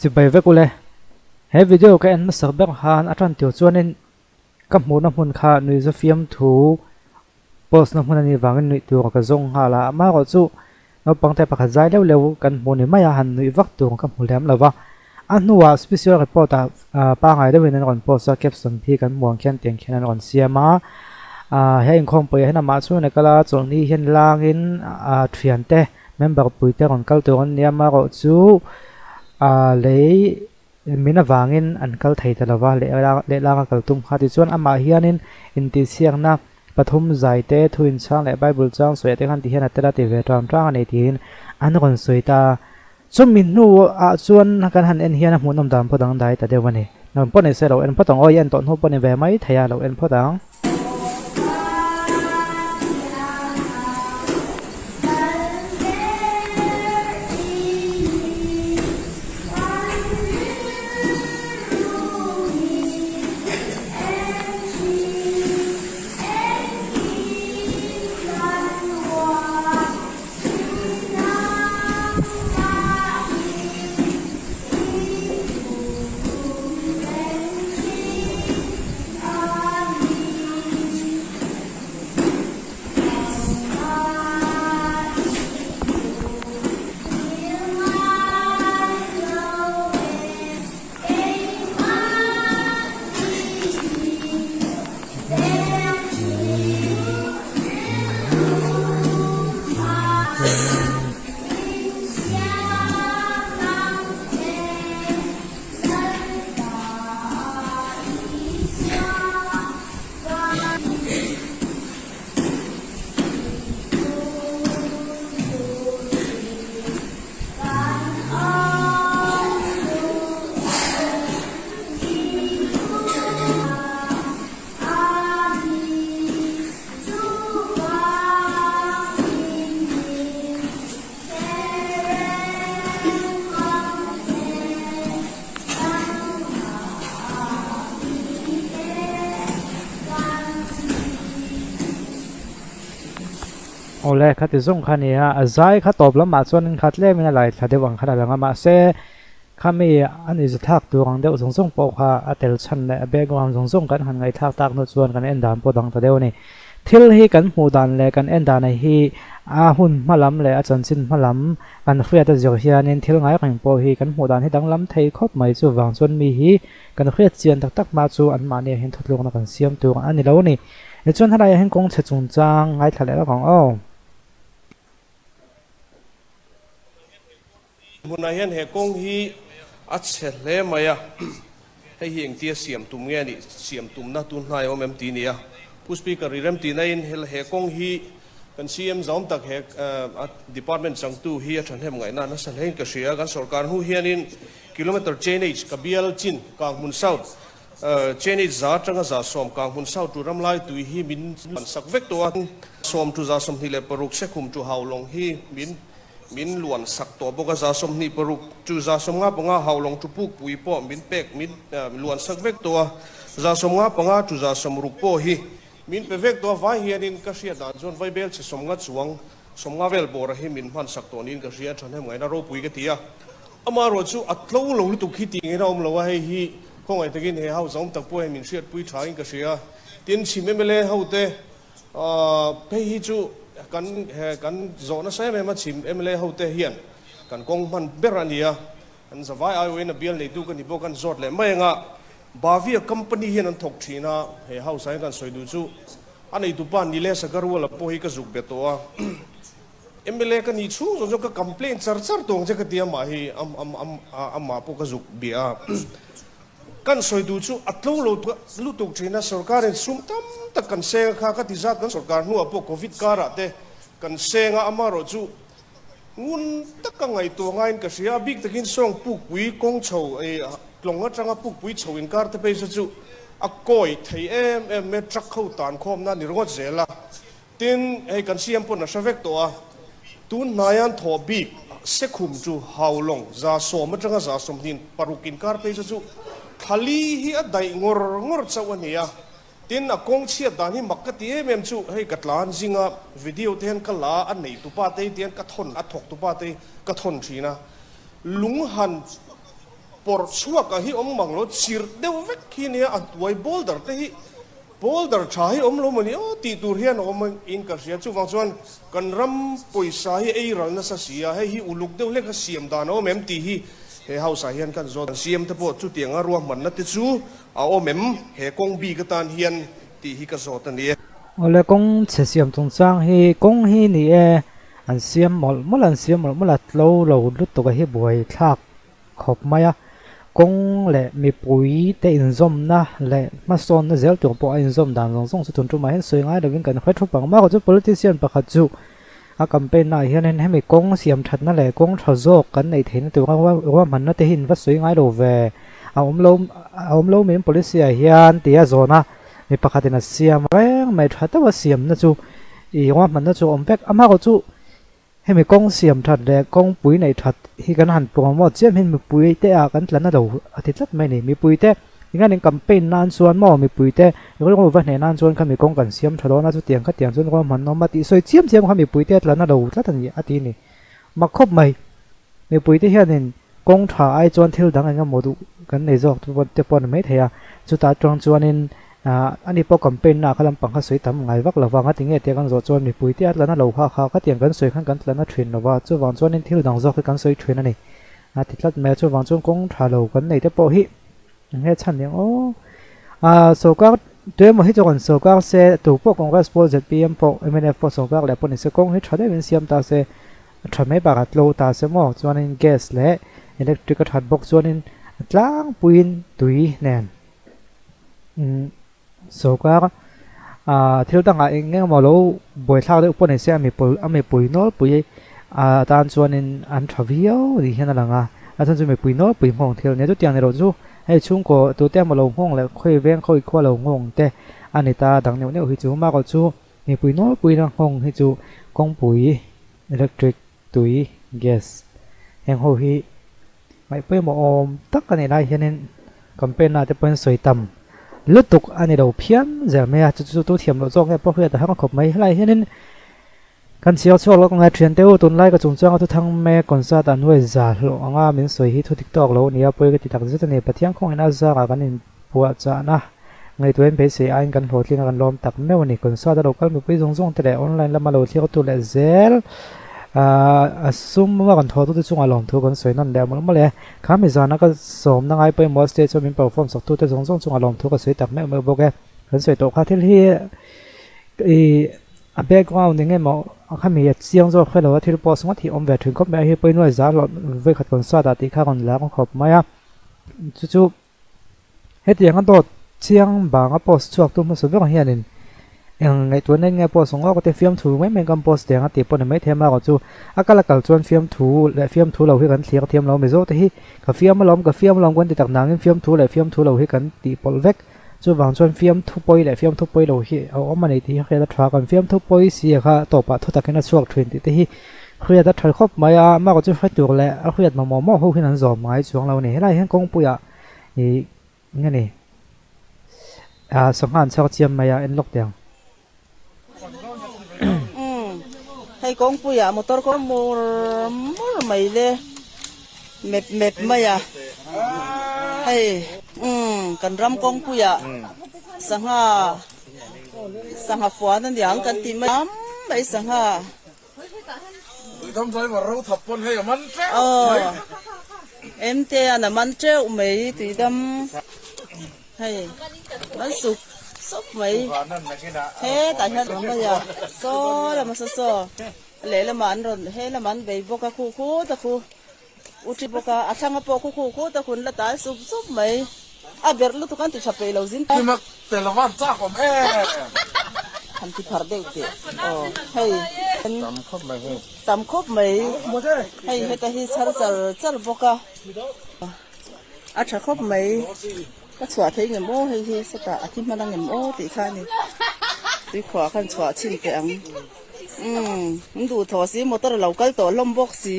Chibai vek ule. He video ka en hmasak ber khan a tan tir chuanin ka hmuhna hmun kha nuihza fiamthu post na hmun a nih vangin nuih tur ka zawng nghal a, amaherawh chu naupang te pakhat zai leuh leuh kan hmuh ni mai a, han nuih vak tur ka hmu lem lo va. A hnuah special report ah pangai deuhin an rawn post a, caption hi kan hmuh ang khian tiang khian an rawn siam a. He inkhawmpui ah hian amah chuan a kal a, chawlhni hian langin thiante member puite rawn kal tur an ni a, amaherawh chu lei Min avangin an kal thei ta lova, lehlang a kal tum kha tichuan amah hianin intihsiakna pathum zai te, thu inchhang leh Bible chang sawiah te khan ti hian a tel a ti ve tang tang a ni tiin an rawn sawi ta a. Chumi hnuah chuan kan han en hian a hmuhnawm dan pawh dangdai ta deuh a ni. Nuam pawh ni se lo en phawt ang aw, i en tawh hnu pawh ni ve mai thei a, lo en phawt ang. Awle khati zawng kha a ni a, a zai kha tawp lamah chuan kha tlemin a lai thla deuh ang khan a lang a, mahse khami a ni zathlak tur ang deuh zawng zawng pawh kha a tel chhan leh a background zawng zawng kan han ngaihthlak tak hnu chuan kan en dan pawh dang ta deuh a ni. Thil hi kan hmuh dan leh kan en dan hi a hun hma lam leh a chanchin hma lam kan hriat a zir hianin thil ngai reng pawh hi kan hmuh dan hi danglam thei khawp mai. Chuvang chuan mi hi kan hriat chian tak tak hma chu anmahni ah hian thutlukna kan siam tur a ni lo a ni. Tichuan helaiah hian kawng chhe chungchang ngaithla leh lawk ang aw. Hmunah hian he kawng hi a chhe hle mai a, hei hi engtia siam tum nge a nih, siam tumna tun hnai a awm em tih a ni a. Pu Speaker, i remtihna in he kawng hi kan CM zawm tak he a department changtu hi a thahnem ngaihna nasa hlein ka hria. Kan sorkar hnu hianin kilometre chainage ka bial chin Kanghmun South chainage za atanga 110 Kanghmun South tu ramlai tui hi min sak vek tawh a, 10 tu 26 Sekhum tu Haulawng hi min Min luan sak tawh bawk a, 26 chu 55 Haulawng chu pukpui pawh min pek min luan sak vek tawh a, 55 chu 60 pawh hi min pe vek tawh a, vai hianin ka hriat dan chuan vaibel chhe 50 chuang 50 vel bawra hi min hman sak tawh niin ka hria, thahnem ngaihna ropui ka ti a, amaherawh chu a tlo lo lutuk hi tih ngaihna awm lo a, hei hi khawngaih takin he house awm tak pawh hei min hriatpui tha in ka hria, tin chhim mla hote Phei hi chu kan he kan zawh nasa em em a chhim mla ho te hian kan kawng hman ber a ni a, an zavai aiawhin a bial neitu ka ni bawk an zawt leh mai ang a, Bavia company hian an thawk thin a, he house ah hian kan sawi duh chu a neitupa Nilesh Agarwal-a pawh hi ka zuk be tawh a, mla ka nih chhung zawng zawng ka complaint char char tawh ang che ka ti a, amah hi amah pawh ka zuk bia a. Kan sawi duh chu a tlo lo lutuk thin a, sorkarin sum tam tak kan seng a kha ka ti zat kan sorkar hnuah pawh covid karah te kan seng a, amaherawh chu ngun taka ngaihtuah ngaiin ka hria a, bik takin sawng pukpui kawng chho tlawng atanga pukpui chho inkar te phei chu a kawi thei em em mai a, truck ho tan khawmna a ni ringawt zel a. Tin, hei kan siam pawn a hre vek tawh a, tun hnaian thawh bik Sekhum chu Haulawng 110 atanga 26 inkar phei chu chu thlali hi a daih ngawr ngawr chauh a ni a. Tin, a kawng chhiat dan hi mak ka ti em em chu hei ka tlan zinga video te hian ka la a, a nei tupa te hi tihian ka thawn, a thawk tupa te hi ka thawn thin a, lung han. Pawrh chhuak ah hi awm mang lo, chirh deuh vek hi nia, a hnuai boulder te hi boulder tha hi awm lo maw ni aw tih tur hian a awm in ka hria. Chuvang chuan kan ram pawisa hi ei ral nasa si a, hei hi uluk deuh hlek a siam dan a awm em tih hi he house ah hian kan zawt. Kan siam te pawh chutianga ruahmanna te chu a awm em he kawng bik atan hian tih hi ka zawt a ni e. Awle kawng chhe siam chungchang hi kawng hi ni e, an siam mawlh mawlh an siam mawlh mawlh a, tlo lo lutuk a hi buai thlak khawp mai a, kawng leh mipui te inzawmna leh hmasawnna zel tur pawh a inzawm dan zawng zawng chu tun tumah hian sawi ngai lovin kan hre thup ang. Amaherawhchu politician pakhat chu a campaign naah hianin hemi kawng siam thatna leh kawng tha zawk kan neih theihna tura ruahmanna te hi in va sawi ngai lo ve, a awm lo a awm lo min policy ah hian tia zawn a mi pakhatin a siam reng mai tha deuha siamna chu ih ruahmanna chu a awm vek. Amaherawhchu Hemi kawng siam that leh kawngpui neih that hi kan han promote chiam hian mipui te ah kan tla na lo a ti tlat mai a ni. Mipui te engemaw campaign nan chuan maw mipui te rilru va hneh nan chuan khami kawng kan siam tha dawn a chutiang khatiang chuan ruahman awm a tih sawi chiam chiam kha mipui te a tla na lo tlat a ni a ti a ni. Mak khawp mai. Mipui te hianin kawng tha ai chuan thil dang engemaw duh kan nei zawk te pawh a ni maithei a, chutah atang chuanin Ahh ani pawh campaign na kha lampang kha sawi tam ngai vak lova nga tinge tia kan zawh chuan mipui te a tlana lo kha kha khatiang kan sawi khan kan tlana thin lova chuvang chuanin thil dang zawk hi kan sawi thin a ni a ti tlat mai a chuvang chuan kawng tha lo kan nei te pawh hi eng nge chhan eng aw ahh sorkar tuemaw hi chu rawn sorkar se tu pawh Congress pawh zpm pawh mnf pawh sorkar leh pawh ni se kawng hi tha deuhin siam ta se a tha mai bakah tlo ta se maw chuanin gas leh electric a that bawk chuanin tlangpuiin tui nen. Umm sorkar ah thil dangah eng eng emaw lo buaithlak deuh pawh ni se a mipui a mipui nawlpui ah tan chuanin an tha viau ni hian a lang a, a chhan chu mipui nawlpui nghawng thil a nia chutiang ni loh chu hei chhungkaw tute emaw lo nghawng leh khawi veng khawi khua lo nghawng te a ni ta dang neuh neuh hi chu hma chu mipui nawlpuina nghawng hi chu kawngpui electric tui gas heng ho hi Ngaih pawimawh awm tak a nih lai hianin campaign ah te pawhin sawi tam lutuk a ni lo phian zel mai a, chu chu tu thiam loh zawk nge pawh hriat a har khawp mai. Helai hianin kan chhiar chhuak lawk ngai thian te u, tunlai ka chungchanga thuthang mek concert an huai za hlawh anga min sawi hi thu dik tawk lo a ni a, pawi ka ti tak zet a ni. Pathian khawngin a zarah kan inpuahchahna ngaihtuahin beisei aiin kan hlawhtling a, kan lawm tak meuh a ni. Concert a lo kal mipui zawng zawng te leh online lama lo thlir tu leh zel a sum a kan thawh tute chungah lawmthu kan sawi nawn leh mawlh mawlh e. Kha mi zana ka sawmna ngai pawimawh stage a min perform sak tute zawng zawng chungah lawmthu ka sawi tak meuh meuh bawk e. Kan sawi tawh kha thil hi ih a background eng emaw kha mi a chiang zawk hre lo a thil post ngawt hi awm ve thin khawp mai a hi pawimawh zar loh vawikhat concert ah tih kha a rawn lar khawp mai a chu chu. Hetianga dawt chiang banga post chhuak tu hmasa ber hianin eng ngaihtuahna in nge post ang awk te fiamthu mai mai kan post teng a tih pawh ni maithei a marawh chu a kal a kal chuan fiamthu leh fiamthu lo hi kan thlir thiam lo Mizo te hi ka fiam alawm ka fiam alawm kan ti tak nangin fiamthu leh fiamthu lo hi kan tih pawlh vek chuvang chuan fiamthu pawi leh fiamthu pawi lo hi a awm a ni tih hi hriat a tha kan fiamthu pawi si a kha tawpah thu takin a chhuak thin tih te hi hriat a tha khawp mai a marawh chu hre tur leh a hriat mamawh mawh ho hian an zawm ngai chuang lo a ni helai hian kawngpuiah Ih nge ni ah sangha an chhuak chiam mai a en lawk teh ang. Umm hei kawngpui ah motor kawng mur mur mai le mep mep mai a hei umm kan ram kawngpui ah sangha sangha fuan aniang kan tih mai tam mai sangha. Aw Emtea'n a man teuh mai tuidam hei man sup sup mai hetah hian awm mai a saw lama saw saw lehlamah an rawn he lamah an bei bawk a khu khut a khu u thi bawk a a thlanga pawh khu khu khut a khun la tal sup sup mai a berh lutuk an ti tha peih lo zin ta. Han ti phar deuh teh aw hei tam khawp mai hei tam khawp mai hei heta hi chhar char char bawk a a tha khawp mai ka chhuah thei ngem aw hei hi sawtah a thi hman ang em aw tih kha a ni tuikhuah khan chhuah chhin teh ang umm an duh thaw si motor a lo kal tawh hlawm bawk si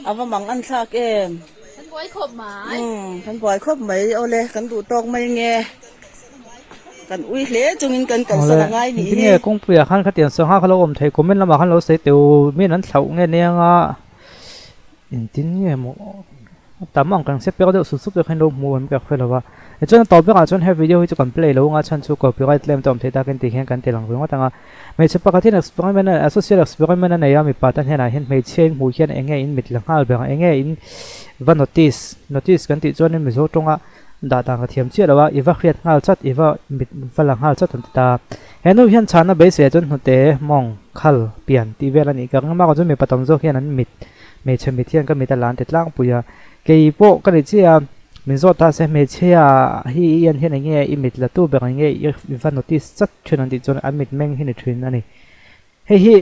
a va mang an thlak em kan buai khawp mai umm kan buai khawp mai awle kan duh tawk mai nge. Kan ui hle chungin kan kalsan a ngai nih hi. Tinge kawngpuiah khan khatiang sangha kha lo awm thei comment lamah khan lo sawi teu min an thlauh nge nia nga engtin nge maw. Tam ang kan se pek deuh sup sup te khan lo hmu em ka hre lo a. Tichuan a tawp berah chuan he video hi chu kan play lo anga chhan chu copyright claim te awm thei takin tih hian kan ti lang ringawt ang a. Hmeichhe pakhat hian experiment a social experiment a nei a mipa te hnenah hian hmeichhia in hmuh hian eng nge in mit la nghal ber ang eng nge in va notice notice kan tih chuanin Mizo tawnga dah dan ka thiam chiah lo a i va hriat nghal chat i va mit va la nghal chat an ti ta. He nu hian chhana beisei ah chuan hnute mawng khal pian tih vel a nih ka ring a mahkawh chuan mipa tam zawk hian an mit Hmeichhe mit hian ka mit a lan ti tlangpui a, kei pawh ka ni chiah a, min zawt ta se hmeichhia hi i en hian enge i mit la tu ber enge i va notice chat thin an tih chuan an mit meng hi ni thin a ni. Hei hi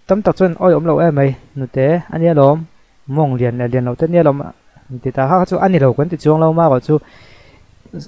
tam tak chuan awi awm lo em mai, nute a nia lawm, mawng lian leh lian loh te nia lawm an ti ta kha kha chu a ni lo kan ti chuang lo marawh chu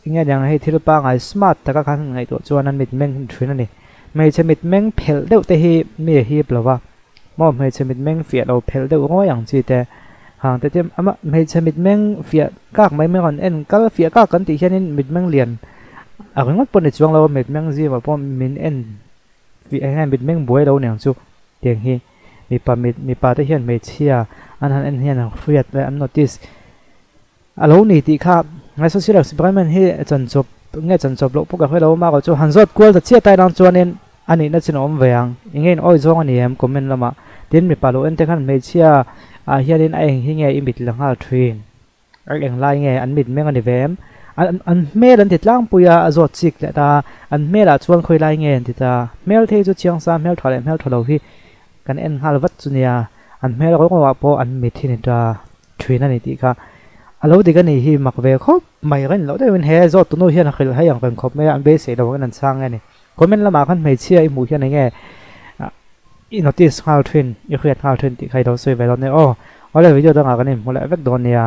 enge niang hei thil pangai smart taka khan ngaihtuah chuan an mit meng hi ni thin a ni. Hmeichhe mit meng phelh deuh te hi mi a hip lo va. Maw hmeichhe mitmeng fiah lo phelh deuh ngawi ang chi te hang te te ama hmeichhe mitmeng fiah kak mai mai rawn en kal fiah kak kan tih hianin mitmeng lian a ringawt pawh ni chuang lo a mitmeng zimah pawh min en fiah eng nge mitmeng buai lo niang chu tiang hi mipa mit mipa te hian hmeichhia an han en hian an hriat leh an notice A lo ni tih kha ngai social experiment hi chanchawp nge chanchawp loh pawh ka hre lo a mah chu han zawt kual ta chiah tai lang chuanin a nihna chin a awm ve ang enge in awi zawng a ni em comment lamah tin mipa lo en te khan hmeichhia ah hianin a eng hi nge i mit la nghal thin a eng lai nge an mit meng a ni ve em an an hmel an ti tlangpui a a zawt chik leh ta an hmelah chuan khawi lai nge an ti ta hmel thei chu chiang sa hmel tha leh hmel tha lo hi kan en nghal vat chu nia an hmel rawng rawng ah pawh an mit hi ni ta. Thin a ni tih kha a lo dik a nih hi mak ve khawp mai ka ni loh deuhin he zawt tunu hian a hrilh hai ang reng khawp mai a an beisei lo angin an chhang nge ni comment lamah khan hmeichhia i hmuh hian enge i notice nghal thin i hriat nghal thin tih kha i lo sawi ve dawn nia aw awle video dangah kan inhmu leh vek dawn nia.